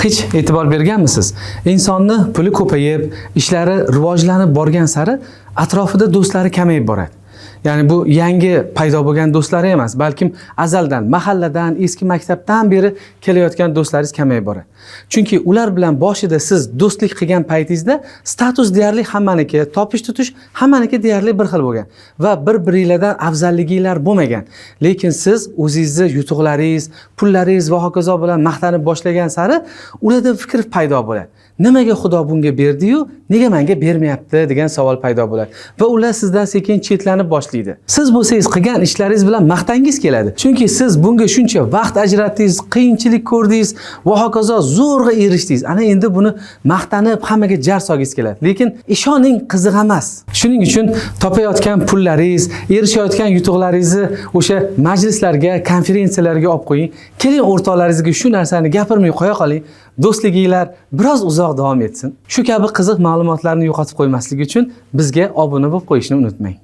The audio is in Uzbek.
Hech e'tibor berganmisiz? Insonni puli ko'payib, ishlari rivojlanib borgan sari atrofida do'stlari kamayib boradi. Ya'ni bu yangi paydo bo'lgan do'stlari emas, balkim azaldan, mahalladan, eski maktabdan beri kelayotgan do'stlaringiz kamayib boradi. Chunki ular bilan boshida siz do'stlik qilgan paytingizda status deyarli hammaniki, topish tutish hammaniki deyarli bir xil bo'lgan va bir-biringlardan afzalliginglar bo'lmagan. Lekin siz o'zingizni yutuqlaringiz, pullaringiz va hokazo bilan maqtanib boshlagan sari ularda fikr paydo bo'ladi. Nimaga Xudo bunga berdi-yu, nega menga bermayapti degan savol paydo bo'ladi. Va ular sizdan sekin chetlanib boshlaydi. Siz bo'lsangiz qilgan ishlaringiz bilan maqtangiz keladi. Chunki siz bunga shuncha vaqt ajratdingiz, qiyinchilik ko'rdingiz va hokazo zo'rg'a erishdingiz. Ana endi buni maqtanib hammaga jar solgingiz keladi. Lekin ishoning, qiziq emas. Shuning uchun topayotgan pullaringiz, erishayotgan yutuqlaringizni o'sha majlislarga, konferensiyalarga olib qo'ying. Keling, o'rtoqlaringizga shu narsani gapirmay qo'ya qoling. Do'stliginglar biroz uzoq davom etsin. Shu kabi qiziq ma'lumotlarni yo'qotib qo'ymaslik uchun bizga obuna bo'lib qo'yishni unutmang.